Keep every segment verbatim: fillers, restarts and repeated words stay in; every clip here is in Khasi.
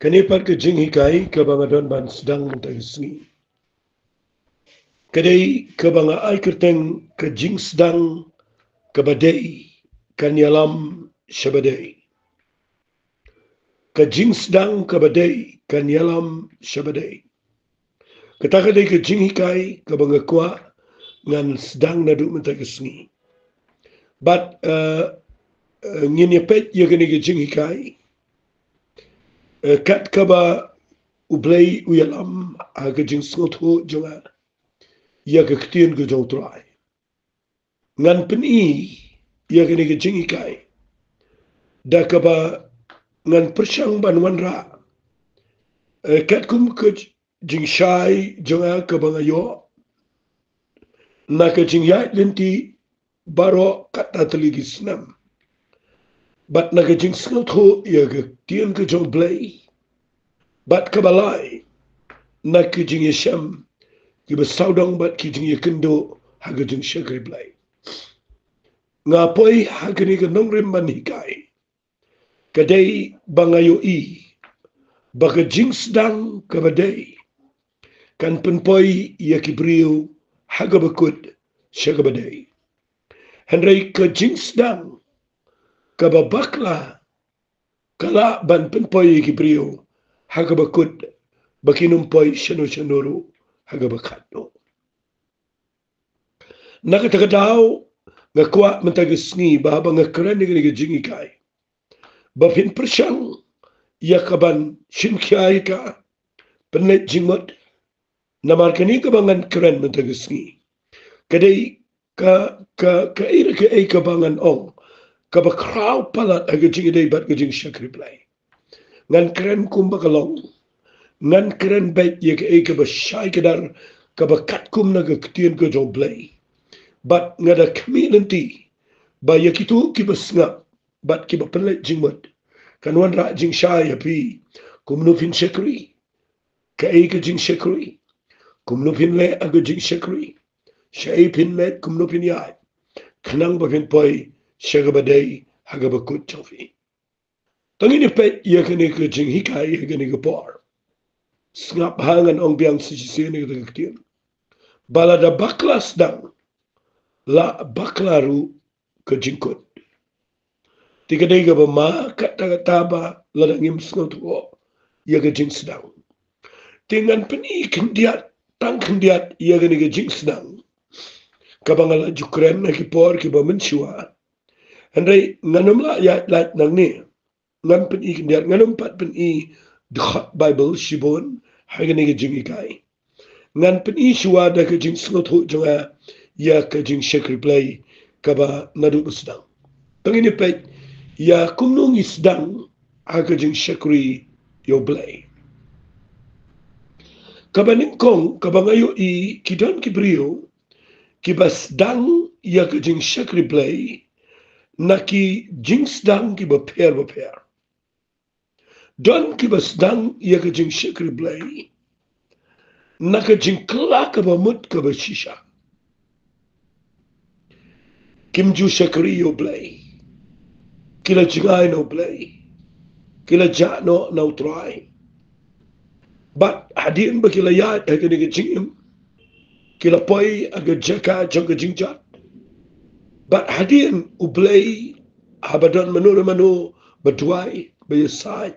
Kane pat ka jinghikai kaba nga don ban sdang mynta ka sngi, ka dei kaba nga ai kyrteng ka jingsdang kaba dei kan ïalam shaba dei. Ka jingsdang kaba dei kan ïalam shaba dei. Kata ka dei ka jinghikai kaba nga kwah ngan sdang naduh mynta ka sngi. Bad, eh, eh, ngin ïa peit ïa kane ka jinghikai, eh, kat kaba U Blei u ïalam ha ka jingsngewthuh jong nga ïa ka ktien ka jong U Trai. Ngan pyni ïa kane ka jinghikai da kaba ngan pyrshang ban wanrah, eh, katkum ka jingshai jong nga kaba nga ïoh na ka jingïaid lynti baroh katta tylli ki snem, bad na ka jingsngewthuh ïa ka ktien ka jong U Blei, bad kaba lai na ka jingïashem kiba sawdong bad ka jingïakynduh ha ka jingshakri Blei. Nga poi ha kane ka nongrim ban hikai, ka dei ba nga ïohi ba ka jingsdang kaba dei kan pynpoi ïa ki briew ha kaba kut sha kaba dei. Hynrei ka jingsdang kaba bakla ka lah ban pynpoi ïa ki briew ha kaba kut, ba kin ym poi shano shano ruh ha kaba khatduh. Na kata ka daw, nga kwah mynta ka sngi ba haba nga kren ïa kane ka jinghikai, ba phin pyrshang ïa kaban shim khia ïa ka, pynleit jingmut. Namar kane kaba ngan kren mynta ka sngi, ka dei ka, ka, kaei re kaei kaba ngan ong kaba khraw palat ha ka jingïadei bad ka jingshakri Blei. Ngan kren kumba ka long. Ngan kren beit ïa kaei kaba shai kdar, kaba katkum na ka ktien ka jong U Blei. Bad nga da khmih lynti ba ïa kito kiba sngap bad kiba pynleit jingmut, kan wanrah jingshai ha phi. Kumno phin shakri? Kaei ka jingshakri? Kumno phin leh ha ka jingshakri? Shaei phin leit, kumno phin ïaid, khnang ba phin poi sha kaba dei ha kaba kut jong phi? To ngin ïa peit ïa kane ka jinghikai ha kane ka por. Sngap ha, ngan ong biang shisien ïa kata ka ktien, ba lada bakla sdang, la bakla ruh ka jingkut. Te ka dei kaba ma katta katta ba lada ngim sngewthuh ïa ka jingsdang. Te ngan pyni khyndiat, tang khyndiat ïa kane ka jingsdang, kaba nga la ju kren ha ki por kiba mynshuwa. Hynrei ngan ym lah ïaid lait nangne. Ngan pyni khyndiat, ngan ym pat pyni dkhot Baibl shibun ha kane ka jinghikai. Ngan pyni shuwa da ka jingsngewthuh jong nga ïa ka jingshakri Blei kaba naduh ba sdang. To ngin ïa peit ïa kumno ngi sdang ha ka jingshakri ïa U Blei. Kaba nyngkong, kaba nga ïohi, ki don ki briew kiba sdang ïa ka jingshakri Blei na ki jingsdang kiba pher bapher. Don kiba sdang ïa ka jingshakri Blei na ka jingkylla kaba mut kaba shisha. Kim ju shakri ïa U Blei. Ki la jngai na U Blei. Ki la jah noh na U Trai. Bad hadien ba ki la ïaid ha kane ka jingim, ki la poi ha ka jaka jong ka jingjot. Bad hadien U Blei, haba don mano re mano ba duwai, ba ïasaid,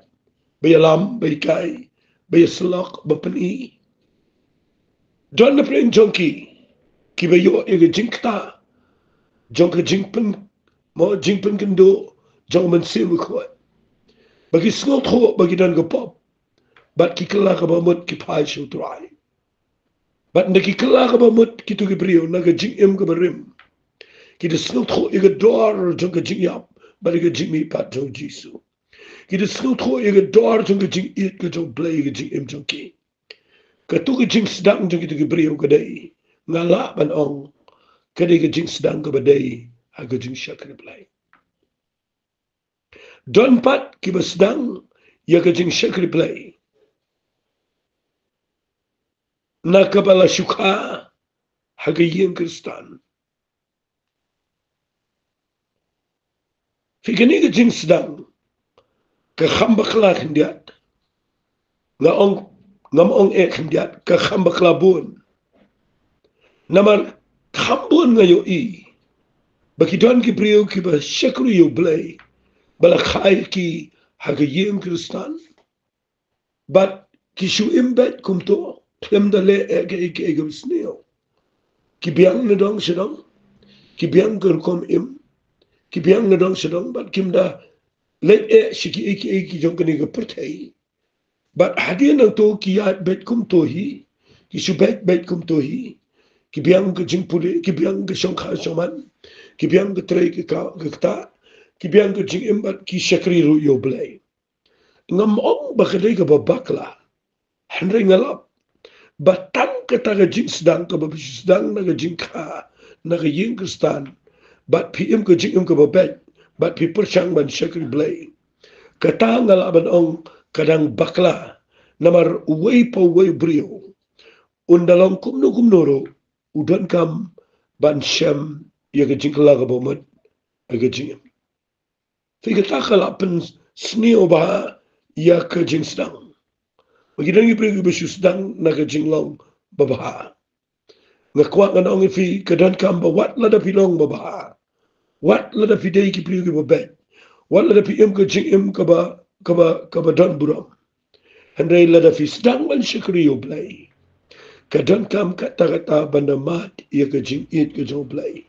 ba ïalam, ba ïakai, ba ïasyllok, ba pyni, don na pdeng jong ki kiba ïoh ïa ka jingktah jong ka jingpyn, mo, jingpynkynduh jong U Mynsiem Bakhuid. Ba ki sngewthuh ba ki don ka pop, bad ki kylla kaba mut ki phai sha U Trai. Bad ynda ki kylla kaba mut, kito ki briew na ka jingim kaba rim, ki da sngewthuh ïa ka dor jong ka jingïap bad ïa ka jingmihpat jong U Jisu. Ki da sngewthuh ïa ka dor jong ka jingïeit ka jong U Blei ïa ka jingim jong ki. Kato ka jingsdang jong kito ki briew ka dei, nga lah ban ong, ka dei ka jingsdang kaba dei ha ka jingshakri Blei. Don pat kiba sdang ïa ka jingshakri Blei na kaba la shu kha ha ka ïing Khristan. Phi, kane ka jingsdang ka kham bakla khyndiat. Nga ong, ngam ong eh khyndiat, ka kham bakla bun. Namar kham bun nga ïohi ba ki don ki briew kiba shakri ïa U Blei ba la kha ïa ki ha ka ïing Khristan. Bad ki shu im beit kumto, khlem da leh eh kaei kaei kaba sniew. Ki biang na dong sha dong, ki biang ka rukom im, ki biang na dong sha dong, bad kim da leh eh sha kiei kiei ki jong kane ka pyrthei. Bad hadien nangto ki ïaid beit kumto hi, ki shu beit beit kumto hi, ki biang ka jingpule, ki biang ka shongkha shongman, ki biang ka trei ka ka, ka kta, ki biang ka jingim bad ki shakri ruh ïa U Blei. Ngam ong ba ka dei kaba bakla. Hynrei nga lap ba tang kata ka jingsdang kaba phi sdang na ka jingkha na ka ïing Khristan, bad phi im ka jingim kaba beit, bad phi pyrshang ban shakri Blei, kata nga lah ban ong ka dang bakla. Namar uwei pa uwei u briew, un da long kumno kumno ruh, u donkam ban shem ïa ka jingkylla kaba mut ha ka jingim. Te kata ka lah pynsniew bha ïa ka jingsdang. Ba ki don ki briew kiba shu sdang na ka jinglong babha. Nga kwah ngan ong ïa phi, ka donkam ba wat lada phi long babha, wat lada phi dei ki briew kiba beit, wat lada phi im ka jingim kaba, kaba, kaba don burom, hynrei lada phi sdang ban shakri ïa U Blei, ka donkam katta katta ban da mad ïa ka jingïeit ka jong U Blei,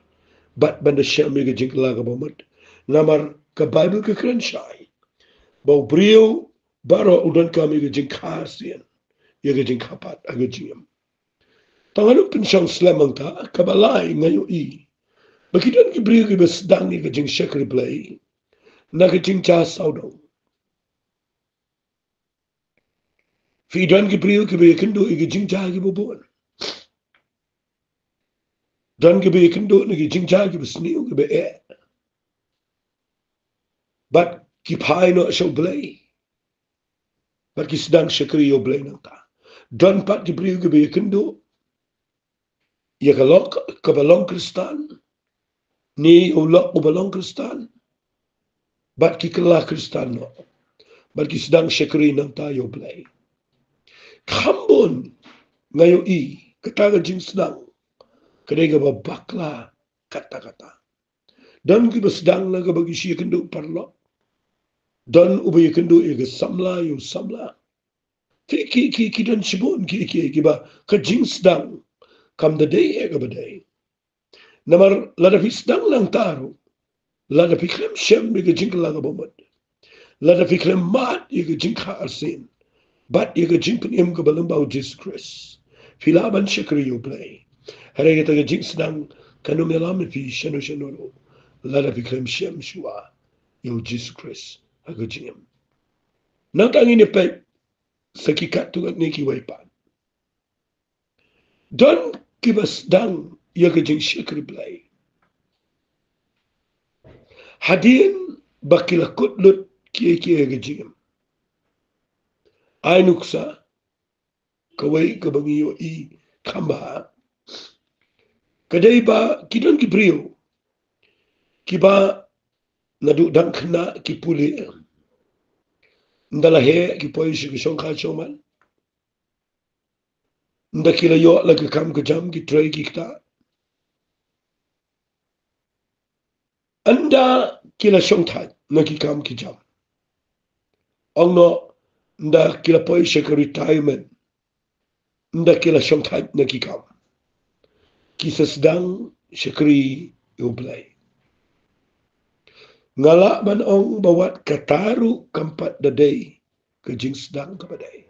bad ban da shem ïa ka jingkylla kaba mut. Namar ka Baibl ka kren shai ba u briew baroh u donkam ïa ka jingkha arsien, ïa ka jingkha pat ha ka jingim. Tang haduh pynshong slem hangta, kaba lai nga ïohi ba ki don ki briew kiba sdang ïa ka jingshakri Blei na ka jingjia sawdong. Phi, don ki briew kiba ïakynduh ïa ki jingjia kiba bun. Don kiba ïakynduh na ki jingjia kiba sniew kiba eh. Bad ki phai noh sha U Blei. Bad ki sdang shakri ïa U Blei nangta. Don pat ki briew kiba ïakynduh ïa ka lok kaba long Khristan, ne ïa u lok uba long Khristan, bad ki kylla Khristan noh, bad ki sdang shakri nangta ïa U Blei. Kham bun nga ïohi kata ka jingsdang ka dei kaba bakla katta katta. Don kiba sdang na kaba ki shu ïakynduh paralok. Don uba ïakynduh ïa ka samla, ïa u samla. Ki, ki, ki, ki don shibun ki, ki, kiba ka jingsdang kam da dei eh kaba dei. Namar lada phi sdang nangta ruh, lada phi khlem shem ïa ka jingkylla kaba mut, lada phi khlem mad ïa ka jingkha arsien bad ïa ka jingpynim kaba lyngba U Jisu Khrist, phi lah ban shakri ïa U Blei. Hynrei kata ka jingsdang kan ym ïalam ïa phi shano shano ruh lada phi khlem shem shuwa ïa U Jisu Khrist ha ka jingim. Nangta ngin ïa peit sa ki katto katne kiwei pat. Don kiba sdang ïa ka jingshakri Blei hadien ba ki la kut lut kiei kiei ha ka jingim. Ai nuksa kawei kaba ngi ïohi kham bha ka dei ba ki don ki briew kiba naduh dang khynnah ki pule, ynda la heh ki poi sha ka shongkha shongman. Ynda ki la ïoh la ka kam ka jam, ki trei ki kta. Ynda ki la shongthait na ki kam ki jam, ong noh, ynda ki la poi sha ka retirement, ynda ki la shongthait na ki kam, ki sa sdang shakri ïa U Blei. Nga lah ban ong ba wat kata ruh kam pat da dei ka jingsdang kaba dei.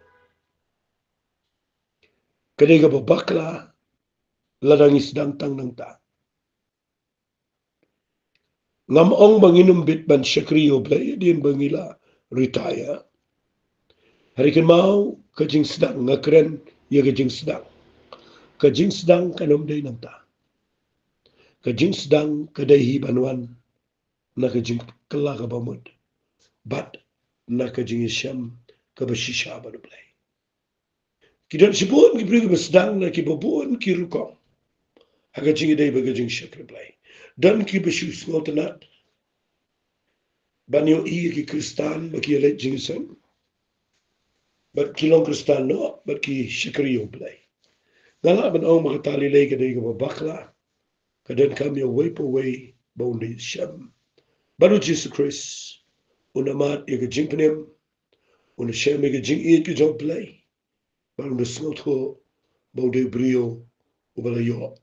Ka dei kaba bakla lada ngi sdang tang nangta. Ngam ong ba ngin ym bit ban shakri ïa U Blei hadien ba ngi la retire. Hynrei kynmaw, ka jingsdang, nga kren ïa ka jingsdang. Ka jingsdang kan ym dei nangta. Ka jingsdang ka dei hi ban wan na ka jingkylla kaba mut bad na ka jingïashem kaba shisha bad U Blei. Ki don shibun ki briew kiba sdang na kiba bun ki rukom ha ka jingïadei bad ka jingshakri Blei. Don kiba shu sngewtynnat ban ïohi ïa ki Khristan ba ki ïaleit jingïaseng. bad ki long Khristan noh, bad ki shakri ïa U Blei. Nga lah ban ong ba kata lei lei ka dei kaba bakla, ka donkam ïa uwei pa uwei ba un dei shem bad U Jisu Khrist, un da mad ïa ka jingpynim, un da shem ïa ka jingïeit ka jong U Blei, bad un da sngewthuh ba u dei u briew uba la ïoh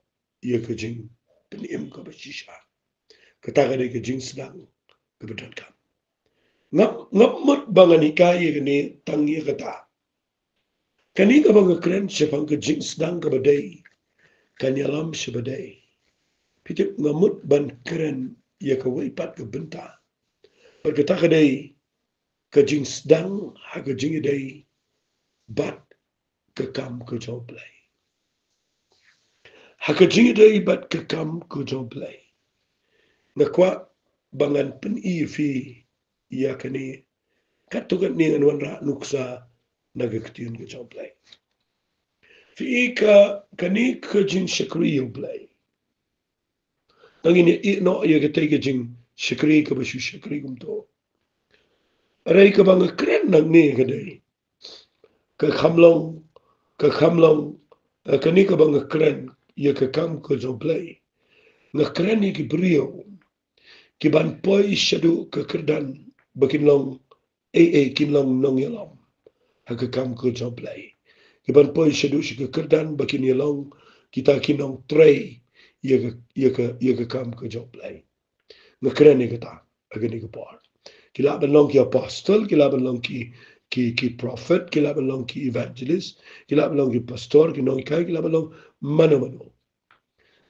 ïa ka jingpynim kaba shisha. Kata ka dei ka jingsdang kaba donkam. Ngam, ngam mut ba ngan hikai ïa kane tang ïa kata. Kane kaba nga kren shaphang ka jingsdang kaba dei, kan ïalam shibadei. Phi tip, ngam mut ban kren ïa kawei pat ka bynta. Bad kata ka dei ka jingsdang ha ka jingïadei bad ka kam ka jong U Blei. Ha ka jingïadei bad ka kam ka jong U Blei, nga kwah ba ngan pyni ïa phi ïa kane. Katto katne ngan wanrah nuksa na ka ktien ka jong U Blei. Phi i ka, kane ka jingshakri ïa U Blei, ngan ïa ïeh noh ïa katei ka jingshakri kaba shu shakri kumto. Hynrei kaba nga kren nangne ka dei, ka kham long, ka kham long, eh, kane kaba nga kren ïa ka kam ka jong U Blei, nga kren ïa ki briew kiban poi shaduh ka kyrdan ba kin long ei ei, kin long nongïalam ha ka kam ka jong U Blei. Kiban poi shaduh sha ka kyrdan ba kin ïa long kita ki nongtrei ïa ka, ïa ka, ïa ka kam ka jong U Blei. Nga kren ïa kata ha kane ka por. Ki lah ban long ki apostol, ki lah ban long ki, ki, ki prophet, ki lah ban long ki evangelist, ki lah ban long ki pastor, ki nonghikai, ki lah ban long mano mano.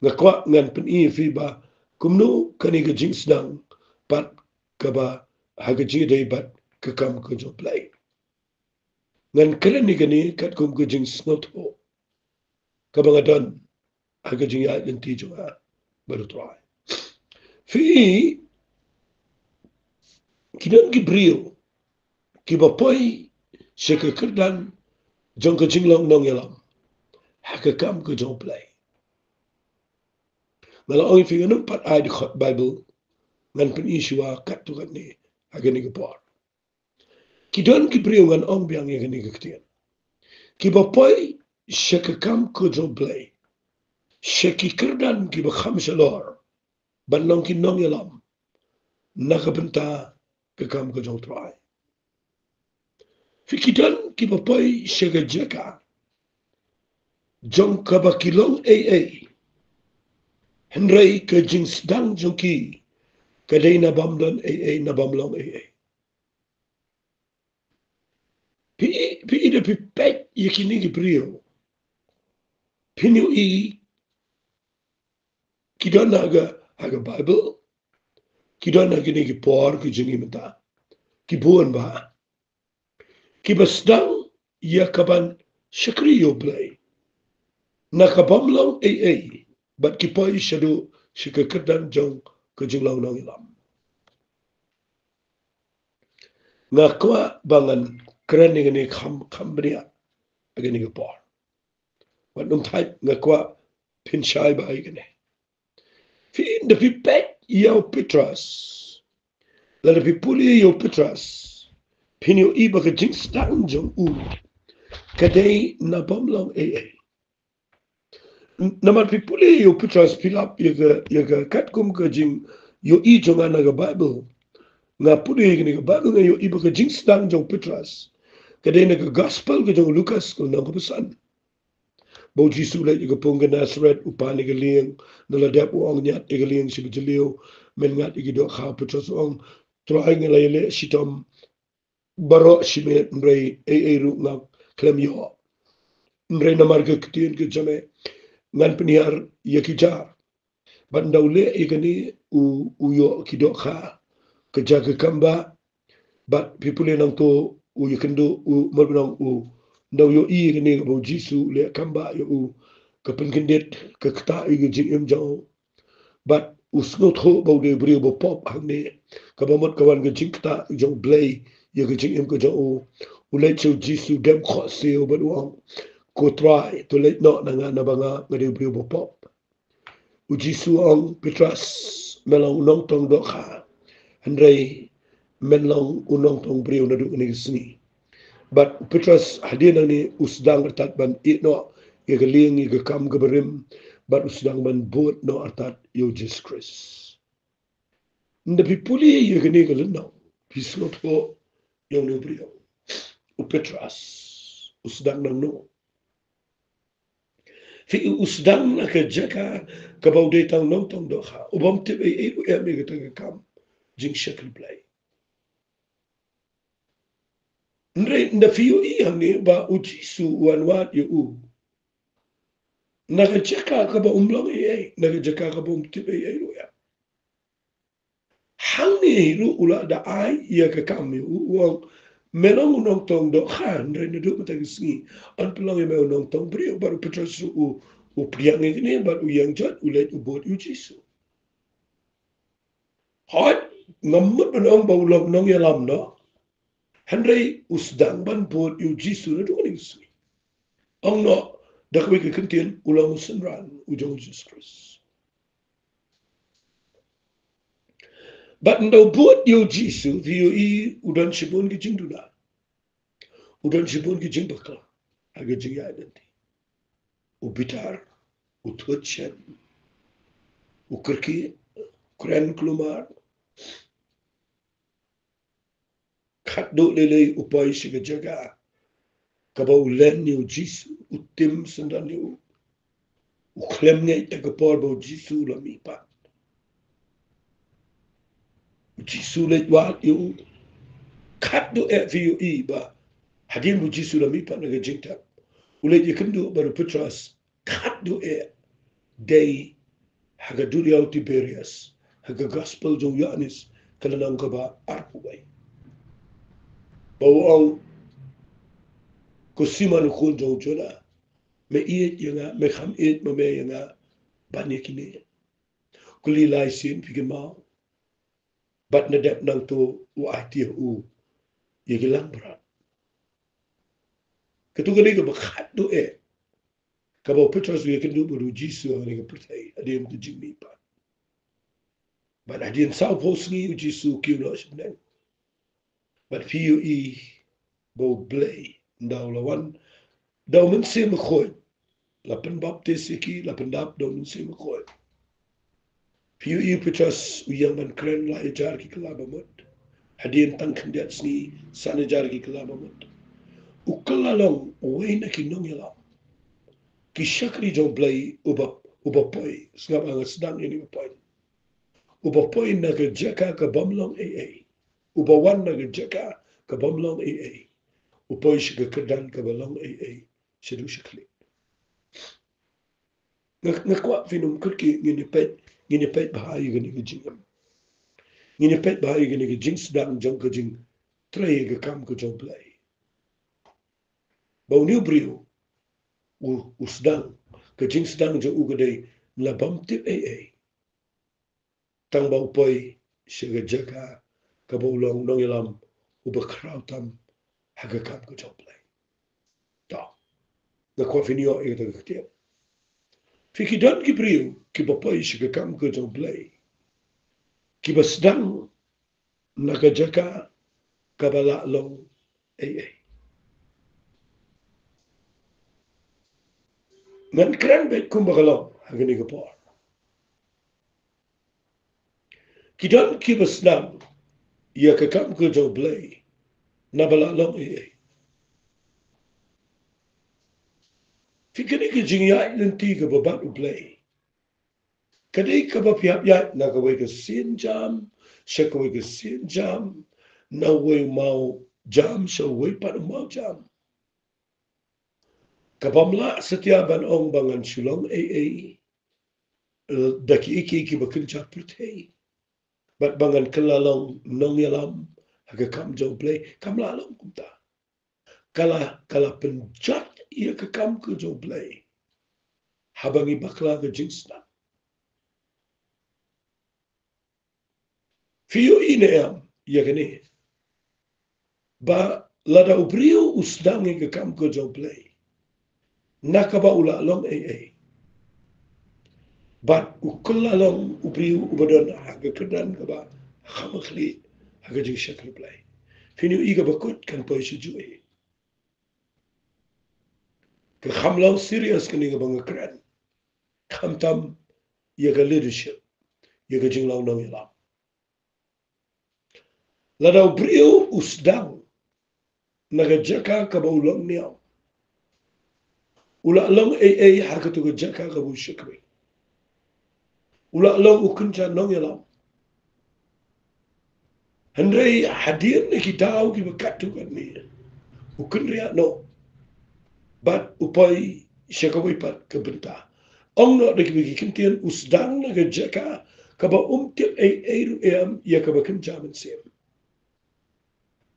Nga kwah ngan pyni ïa phi ba kumno kane ka jingsdang pat kaba ha ka jingïadei bad ka kam ka jong U Blei. Ngan kren ïa kane katkum ka jingsngewthuh kaba nga don ha ka jingïaid lynti jong nga bad U Trai. Phi i, ki don ki briew kiba poi sha ka kyrdan jong ka jinglong nongïalam ha ka kam ka jong U Blei. Nga la ong ïa phi, ngan ym pat ai dkhot Baibl, ngan pyni shuwa katto katne ha kane ka por. Ki don ki briew, ngan ong biang ïa kane ka ktien, kiba poi sha ka kam ka jong U Blei, sha ki kyrdan kiba kham shalor ban long ki nongïalam na ka bynta ka kam ka jong U Trai. Phi, ki don kiba poi sha ka jaka jong kaba ki long ei ei, hynrei ka jingsdang jong ki ka dei na bym don ei ei, na bym long ei ei. Phi, phi, da phi peit ïa kine ki briew, phin ïohi ki don ha ka, ha ka Baibl, ki don ha kine ki por ki jong ngi mynta, ki bun bha, kiba sdang ïa kaban shakri ïa U Blei na ka bym long ei ei, bad ki poi shaduh sha ka kyrdan jong ka jinglong nongïalam. Nga kwah ba ngan kren ïa kane kham, kham bniah ha kane ka por. Wat nym thait, nga kwah phin shai bha ïa kane. Phi, da phi peit ïa u Petros, lada phi pule ïa u Petros, phin ïohi ba ka jingsdang jong u ka dei na bym long ei ei. Namar phi pule ïa u Petros, phi lap ïa ka, ïa ka katkum ka jingïohi jong nga na ka Baibl. Nga pule ïa kane ka Baibl, nga ïohi ba ka jingsdang jong u Petros ka dei na ka Gospel ka jong u Lukas, ka lynnong kaba san. Ba u Jisu u leit ïa ka pung Gennesaret, u pan ïa ka lieng, na la dep u ong, "Ñiad ïa ka lieng sha ka jylliew, men ñiad ïa ki dohkha." U Petros u ong, "Trai, nga la ïaleh shitom baroh shi miet, hynrei ei ei ruh ngam khlem ïoh. Hynrei namar ka ktien ka jong me ngan pynhiar ïa ki jar." Bad ynda u leh ïa kane, u, u ïoh ki dohkha, ka ja ka kambah. Bad phi pule nangto, u ïakynduh, u, mut ban ong, u, ynda u ïohi ïa kane kaba u Jisu u leh kambah ïa u, ka pynkyndit, ka ktah ïa ka jingim jong u. Bad u sngewthuh ba u dei u briew ba pop hangne, kaba mut ka wan ka jingktah jong U Blei ïa ka jingim ka jong u. U leit sha u Jisu, dem khohsiew bad u ong, "Ko Trai, to leit noh na nga, naba nga, nga dei u briew ba pop." U Jisu u ong, "Petros, men long u nongtong dohkha, hynrei men long u nongtong briew naduh kane ka sngi." Bad u Petros hadien nangne u sdang artat ban ïeh noh ïa ka lieng ïa ka kam kaba rim, bad u sdang ban bud noh artat ïa u Jisu Khrist. Ynda phi pule ïa kane ka lynnong, phi sngewthuh ïa une u briew, u Petros, u sdang nangno. Phi ïohi u sdang na ka jaka kaba u dei tang u nongtong dohkha, u bym tip ei ei ruh em ïa kata ka kam jingshakri Blei. Hynrei ynda phi ïohi hangne ba u Jisu u wan wad ïa u na ka jaka kaba um long ei ei, na ka jaka kaba um tip ei ei ruh em. Hangne hi ruh u la da ai ïa ka kam ïa u, u ong, me long u nongtong dohkha, hynrei naduh mynta ka sngi yn pynlong ïa me u nongtong briew. Bad u Petros ruh u, u pdiang ïa kane, bad u ïeng jot, u leit u bud ïa u Jisu. Hooid, ngam mut ban ong ba u long nongïalam noh. Hynrei u sdang ban bud ïa u Jisu naduh kane ka sngi. Ong noh da kawei ka kyntien, u long u synran u jong u Jisu Khrist. Bad ynda u bud ïa u Jisu, phi ïohi u don shibun ki jingduna. U don shibun ki jingbakla ha ka jingïaid lynti. U bitar, u thut shen, u kyrkieh, kren kulmar. Khatduh lei lei u poi sha ka jaka kaba u len ïa u Jisu, u tim syndon ïa u. U khlem ngeit ïa ka por ba u Jisu u la mihpat. U Jisu u leit wad ïa u. Khatduh eh, phi ïohi ba hadien ba u Jisu u la mihpat na ka jingtep, u leit ïakynduh bad u Petros khatduh eh, dei ha ka duriaw Tiberias, ha ka gospel jong u Ïoannis, ka lynnong kaba arphew wei. Ba u ong, ko Simon u khun jong u Jona, me ïeit ïa nga, me kham ïeit ma me ïa nga ban ïa kine? Kuli lai sien phi kynmaw. Bad na dep nangto u aiti ha u ïa ki langbrot. Kato ka dei kaba khatduh eh kaba u Petros u ïakynduh bad u Jisu ha kane ka pyrthei hadien ka jingmihpat. Bad hadien sawphew sngi u Jisu u kiew noh sha bneng. Bad phi ïohi ba U Blei ynda u la wan da U Mynsiem Bakhuid, la pynbaptis ïa ki, la pyndap da U Mynsiem Bakhuid. Phi ïohi u Petros u ïeng ban kren lai hajar ki kylla bamut. Hadien tang khyndiat sngi san hajar ki kylla bamut. U kylla long uwei na ki nongïalam, ki shakri jong U Blei uba, uba poi, sngap, nga sdang ïa kane ka point. Uba poi na ka jaka ka bym long ei ei. Uba wan na ka jaka ka bym long ei ei. U poi sha ka kyrdan kaba long ei ei shaduh shakhlieh. Nga, nga kwah phin ym kyrkieh, ngin ïa peit, ngin ïa peit bha ïa kane ka jingim. Ngin ïa peit bha ïa kane ka jingsdang jong ka jingtrei ïa ka kam ka jong U Blei. Ba une u briew u, u sdang, ka jingsdang jong u ka dei la bym tip ei ei. Tang ba u poi sha ka jaka kaba u long nongïalam uba khraw tam ha ka kam ka jong U Blei. To, nga kwah phin ïoh ïa kata ka ktien. Phi, ki don ki briew kiba poi sha ka kam ka jong U Blei, kiba sdang na ka jaka kaba lah long ei ei. Ngan kren beit kumba ka long ha kane ka por. Ki don kiba sdang ïa ka kam ka jong U Blei naba lah long ei ei. Phi, kane ka jingïaid lynti kaba bad U Blei ka dei kaba phi hap ïaid na kawei ka sienjam sha kawei ka sienjam, na uwei u mawjam sha uwei pat u mawjam. Ka bym lah satia ban ong ba ngan shu long ei ei da kiei kiei kiba kynja pyrthei, bad ba ngan kylla long nongïalam ha ka kam jong U Blei. Kam lah long kumta. Ka la, ka la pynjot ïa ka kam ka jong U Blei haba ngi bakla ka jingsdang. Phi ïohi ne em ïa kane, ba lada u briew u sdang ïa ka kam ka jong U Blei na kaba u lah long ei ei, bad u kylla long u briew uba don ha ka kyrdan kaba kham khlieh ha ka jingshakri Blei, phin ïohi kaba kut kan poi sha juh ei. Ka kham long serious kane kaba nga kren. Khamtam ïa ka leadership, ïa ka jinglong nongïalam. Lada u briew u sdang na ka jaka kaba u long niam, u la long ei ei ha katu ka jaka kaba u shakri. U la long u kynja nongïalam. Hynrei hadien na ki daw kiba katto katne, u kynriah noh bad u poi sha kawei pat ka bynta. Ong noh da kiba ki ktien, u sdang na ka jaka kaba um tip ei ei ruh em ïa kaba kynja mynsiem.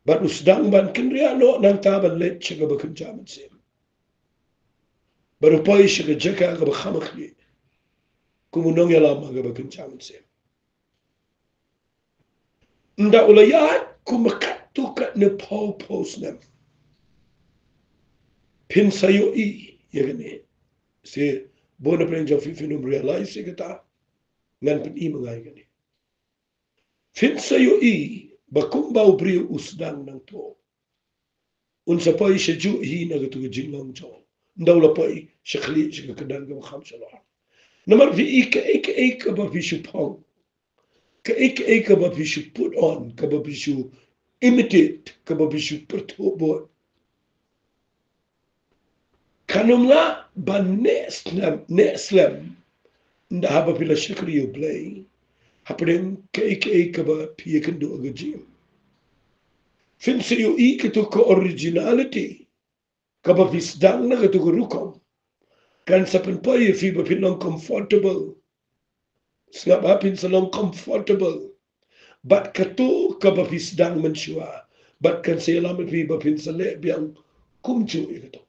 Bad u sdang ban kynriah noh nangta ban leit sha kaba kynja mynsiem. Bad u poi sha ka jaka kaba kham khlieh kum u nongïalam ha kaba kynja mynsiem. Ynda u la ïaid kumba katto katne phew phew snem, phin sa ïohi ïa kane. Shi bun na pdeng jong phi phin ym realize ïa kata. Ngan pyni ma nga ïa kane. Phin sa ïohi ba kumba u briew u sdang nangto, un sa poi sha juh hi na katu ka jinglong jong u. Ynda u la poi sha khlieh sha ka kyrdan kaba kham shalor. Namar phi i kaei kaei kaba phi shu phong, kaei kaei kaba phi shu put on, kaba phi shu imitate, kaba phi shu pyrthuh bud, kan ym lah ban neh slem, neh slem ynda haba phi la shakri ïa U Blei hapdeng kaei kaei kaba phi ïakynduh ha ka jingim. Phin sa ïohi katu ka originality kaba phi sdang na katu ka rukom kan sa pynpoi ïa phi ba phin long comfortable. Sngap, ba phin sa long comfortable bad katu kaba phi sdang mynshuwa, bad kan sa ïalam ïa phi ba phin sa leh biang kumjuh ïa katu.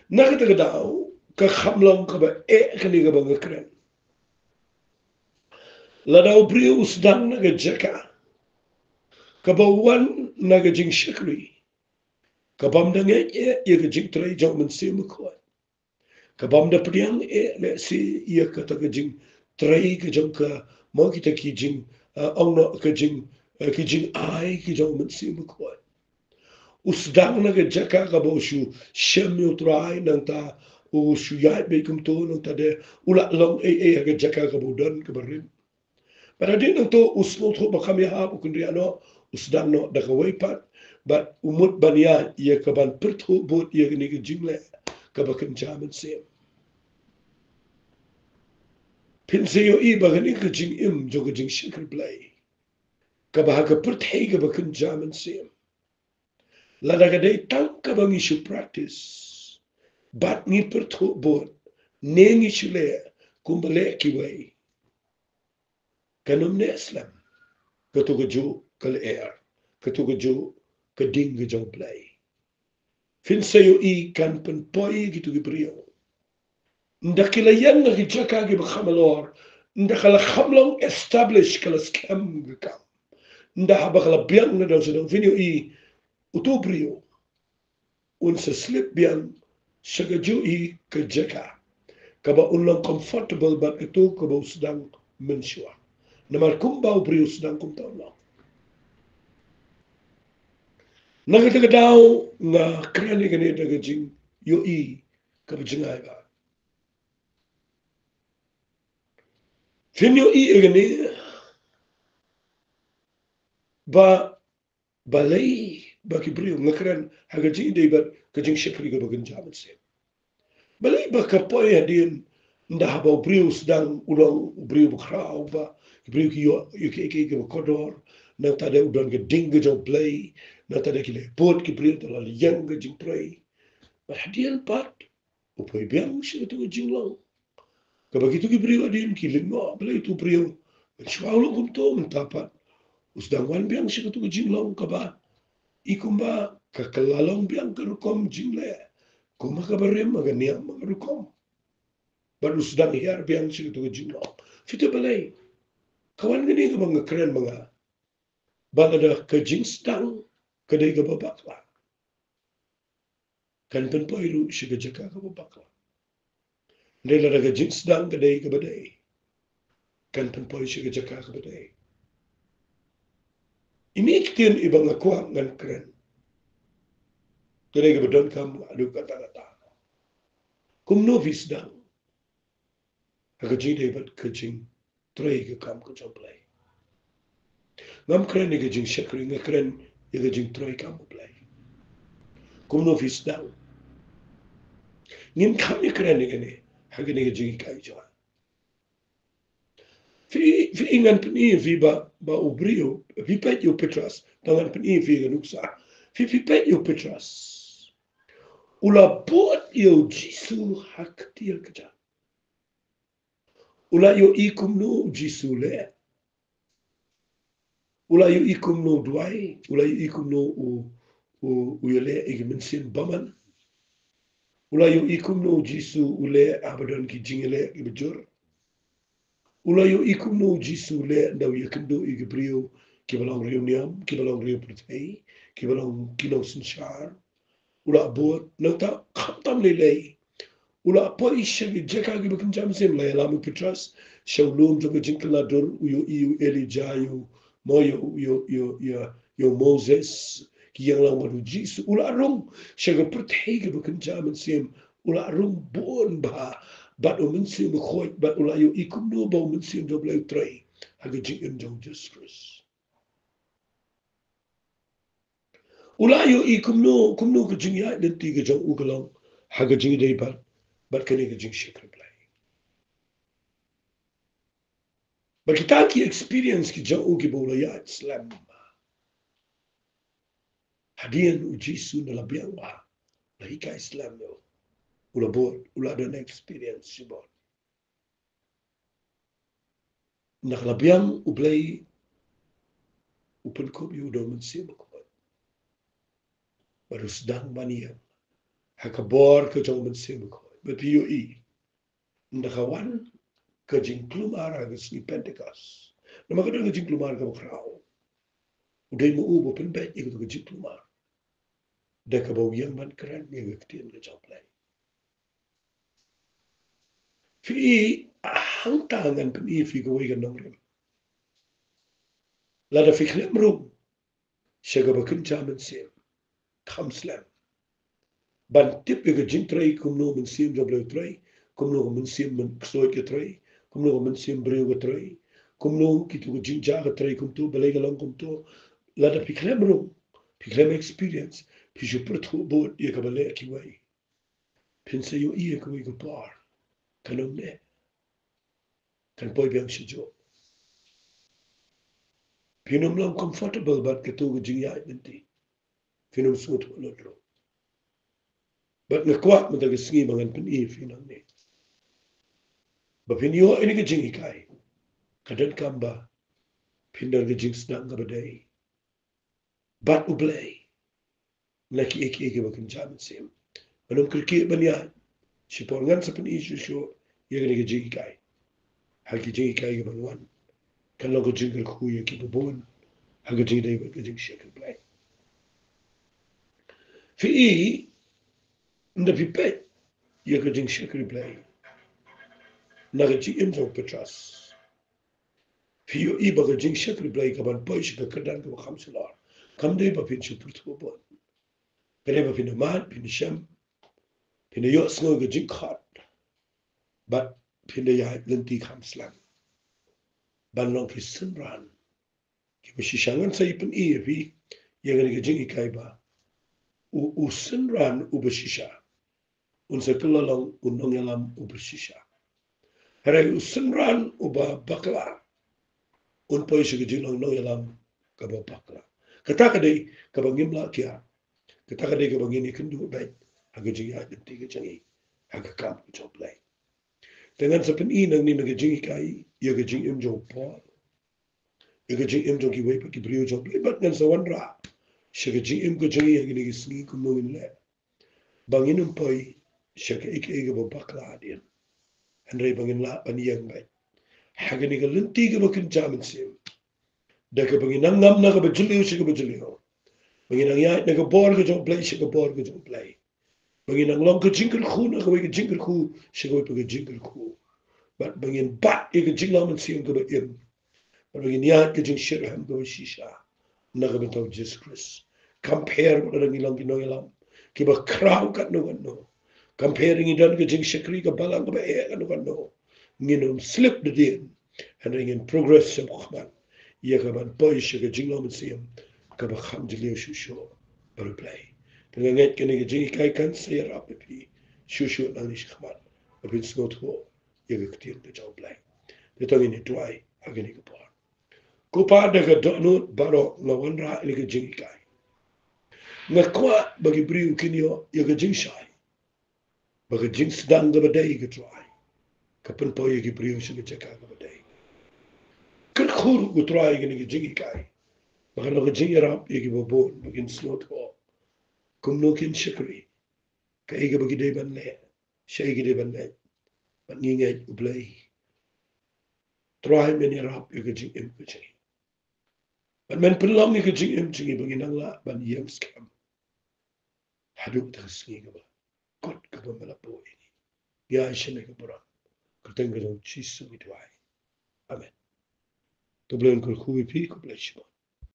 Na kata ka daw, ka kham long kaba eh kane kaba nga kren. Lada u briew u sdang na ka jaka kaba wan na ka jingshakri, ka bym da ngeit eh ïa ka jingtrei jong U Mynsiem Bakhuid, ka bym da pdiang eh lehse ïa kata ka jingtrei ka jong ka, mo, kita ki jing, eh, ong noh ka jing, eh, ki jingai ki jong U Mynsiem Bakhuid. U sdang na ka jaka kaba u shu shem ïa U Trai, nangta u shu ïaid beit kumto, nangta de u la long ei ei ha ka jaka kaba u don kaba rim. Bad hadien nangto u sngewthuh ba kam ïahap, u kynriah noh, u sdang noh da kawei pat, bad u mut ban ïaid ïa ka ban pyrthuh bud ïa kane ka jingleh kaba kynja mynsiem. Phin sa ïohi ba kane ka jingim jong ka jingshakri Blei, kaba ha ka pyrthei kaba kynja mynsiem, lada ka dei tang kaba ngi shu practice bad ngi pyrthuh bud ne ngi shu leh kumba leh kiwei, kan ym neh slem katu kajuh ka lyer, katu kajuh ka ding ka jong U Blei. Phin sa ïohi kan pynpoi ïa kitu ki briew, ynda ki la ïeng ha ki jaka kiba kham halor, ynda ka la kham long establish, ka la skhem ka kam, ynda haba ka la biang na dong sha dong, phin ïohi utu u briew un sa slip biang sha kajuh hi ka jaka kaba un long comfortable bad katu kaba u sdang mynshuwa. Namar kumba u briew u sdang, kumta un long. Na kata ka daw nga kren ïa kane da ka jingïohi kaba jngai ba phin ïohi ïa kane ba balei ba ki briew, nga kren ha ka jingïadei bad ka jingshakri kaba kynja mynsiem. Balei ba ka poi hadien, ynda haba u briew u sdang u long u briew bakhraw, ba ki briew ki ïoh ïa kiei kiei kiba kordor, nangta de u don ka ding ka jong U Blei, nangta de ki leh bud ki briew, te la ïeng ka jingtrei. Bad hadien pat u poi biang sha katu ka jinglong kaba kitu ki briew hadien ki lyngngoh, balei utu u briew mynshuwa u long kumto, mynta pat u sdang wan biang sha katu ka jinglong kaba i kumba ka, ka la long biang ka rukom jingleh, kumba kaba rim ha ka niam, ha ka rukom. Bad u sdang hiar biang sha katu ka jinglong. Phi tip balei? Ka wan kane kaba nga kren ma nga ba lada ka jingsdang ka dei kaba bakla, kan pynpoi ruh sha ka jaka kaba bakla. Hynrei lada ka jingsdang ka dei kaba dei, kan pynpoi sha ka jaka kaba dei. Ine i ktien iba nga kwah ngan kren, ka dei kaba donkam haduh katta katta. Kumno phi sdang ha ka jingïadei bad ka jingtrei ka kam ka jong U Blei? Ngam kren ïa ka jingshakri, nga kren ïa ka jingtrei kam U Blei. Kumno phi sdang? Ngin kham ïa kren ïa kane ha kane ka jinghikai jong nga. Phi, phi, ngan pyni ïa phi ba, ba u briew, phi peit ïa u Petros, tang ngan pyni ïa phi ka nuksa. Phi, phi peit ïa u Petros. U la bud ïa u Jisu ha ka ktien ka jong. U la ïohi kumno u Jisu u leh. U la ïohi kumno u duwai, u la ïohi kumno u, u, u ïaleh ïa ki mynsiem bymman. U la ïohi kumno u Jisu u leh haba don ki jingïaleh kiba jur. U la ïohi kumno u Jisu u leh ynda u ïakynduh ïa ki briew kiba long riewniam, kiba long riewpyrthei, kiba long ki nongsynshar. U la bud, nangta khamtam lei lei. U la poi sha ki jaka kiba kynja mynsiem, la ïalam u Petros sha u lum jong ka jingkylla dur, u ïohi ïa u Elijah, ïa u Mo-, ïa u, ïa u, ïa u, ïa u, ïa u Moses, ki ïeng lang bad u Jisu. U la rung sha ka pyrthei kaba kynja mynsiem, u la rung bun bha bad u Mynsiem Bakhuid, bad u la ïohi kumno ba u Mynsiem jong U Blei u trei ha ka jingim jong u Jisu Khrist. U la ïohi kumno, kumno ka jingïaid lynti ka jong u ka long ha ka jingïadei bad, bad kane ka jingshakri Blei. Bad kita ki experience ki jong u kiba u la ïaid slem hadien u Jisu, ynda la biang bha, la hikai slem ïa u, u la bud, u la don experience shibun. Ynda ka la biang, U Blei u pynkup ïa u da u Mynsiem Bakhuid. Bad u sdang ban ïeng ha ka bor ka jong u Mynsiem Bakhuid. Bad phi ïohi, ynda ka wan ka jingkulmar ha ka sngi Pentekost, namar ka don ka jingkulmar kaba khraw, u dei ma u ba pynbeit ïa ka jingkulmar da kaba u ïeng ban kren ïa ka ktien ka jong U Blei. Phi, hangta ngan pyni ïa phi kawei ka nongrim. Lada phi khlem rung sha kaba kynja mynsiem, kham slem ban tip ïa ka jingtrei, kumno u Mynsiem jong U Blei u trei, kumno ka mynsiem myn-, ksuid ka trei, kumno ka mynsiem briew ka trei, kumno kito ka jingjia ka trei kumto, balei ka long kumto. Lada phi khlem rung, phi khlem experience, phi shu pyrthuh bud ïa kaba leh kiwei, phin sa ïohi ïa kawei ka por kan ym neh, kan poi biang sha juh. Phin ym long comfortable bad kato ka jingïaid lynti. Phin ym sngewthuh lut ruh. Bad nga kwah mynta ka sngi ba ngan pyni ïa phi nangne, ba phin ïoh ïa kane ka jinghikai, ka donkam ba phin don ka jingsdang kaba dei bad U Blei na kiei kiei kiba kynja mynsiem. Ngan ym kyrkieh ban ïaid, shipor ngan sa pyni shuh shuh ïa kane ka jinghikai ha ki jinghikai kiban wan. Kan long ka jingkyrkhu ïa kiba bun ha ka jingïadei bad ka jingshakri Blei. Phi i, ynda phi peit ïa ka jingshakri Blei na ka jingim jong u Petros, phi ïohi ba ka jingshakri Blei kaban poi sha ka kyrdan kaba kham shlur, kam dei ba phin shu pyrthuh bud. Ka dei ba phin da mad, phin da shem, phin da ïohsngew ka jingkhot, bad phin da ïaid lynti kham slem ban long ki synran kiba shisha. Ngan sa ïa pyni ïa phi ïa kane ka jinghikai ba u, u synran uba shisha un sa kylla long u nongïalam uba shisha. Hynrei u synran uba bakla un poi sha ka jinglong nongïalam kaba bakla. Kata ka dei kaba ngim lah kiar. Kata ka dei kaba ngin ïakynduh beit ha ka jingïaid lynti ka jong ngi ha ka kam ka jong U Blei. Te ngan sa pyni nangne na ka jinghikai ïa ka jingim jong u Paul, ïa ka jingim jong kiwei pat ki briew jong U Blei, bad ngan sa wanrah sha ka jingim ka jong ngi ha kine ki sngi kumno ngin leh ba ngin ym poi sha kaei kaei kaba bakla hadien, hynrei ba ngin lah ban ïeng beit ha kane ka lynti kaba kynja mynsiem, da kaba ngin nang ngam na kaba jylliew sha kaba jylliew, ba ngin nang ïaid na ka bor ka jong U Blei sha ka bor ka jong U Blei, ba ngin nang long ka jingkyrkhu na kawei ka jingkyrkhu sha kawei pat ka jingkyrkhu, bad ba ngin bat ïa ka jinglong mynsiem kaba im, bad ba ngin ïaid ka jingshitrhem kaba shisha na ka bynta u Jisu Khrist. Kam pher wat lada ngi long ki nongïalam kiba khraw katno katno, Kam pher ngi don ka jingshakri ka balang kaba eh kano kano, ngin ym slip da dien. Hynrei ngin progress shakhmat ïa ka ban poi sha ka jinglong mynsiem kaba kham jylliew shuh shuh bad U Blei. Te nga ngeit kane ka jinghikai kan sa ïarap ïa phi shuh shuh nangne shakhmat ba phin sngewthuh ïa ka ktien ka jong U Blei. Te to ngin ïa duwai ha kane ka por. Ko Pa, da ka dohnud baroh nga wanrah ïa kane ka jinghikai. Nga kwah ba ki briew kin ïoh ïa ka jingshai ba ka jingsdang kaba dei, ko Trai, ka pynpoi ïa ki briew sha ka jaka kaba dei. Kyrkhu ruh, ko Trai, ïa kane ka jinghikai ba kan long ka jingïarap ïa kiba bun ba kin sngewthuh kumno kin shakri, kaei kaba ki dei ban leh, shaei ki dei ban leit. Bad ngi ngeit, U Blei, Trai, men ïarap ïa ka jingim ka jong ngi. Bad men pynlong ïa ka jingim jong ngi ba ngin nang lah ban ïeng skhem haduh kata ka sngi kaba kut kaba me la buh ïa ngi. Ngi ai sha me ka burom. Kyrteng ka jong U Jisu ngi duwai. Amen. To U Blei un kyrkhu ïa phi, khublei shibun.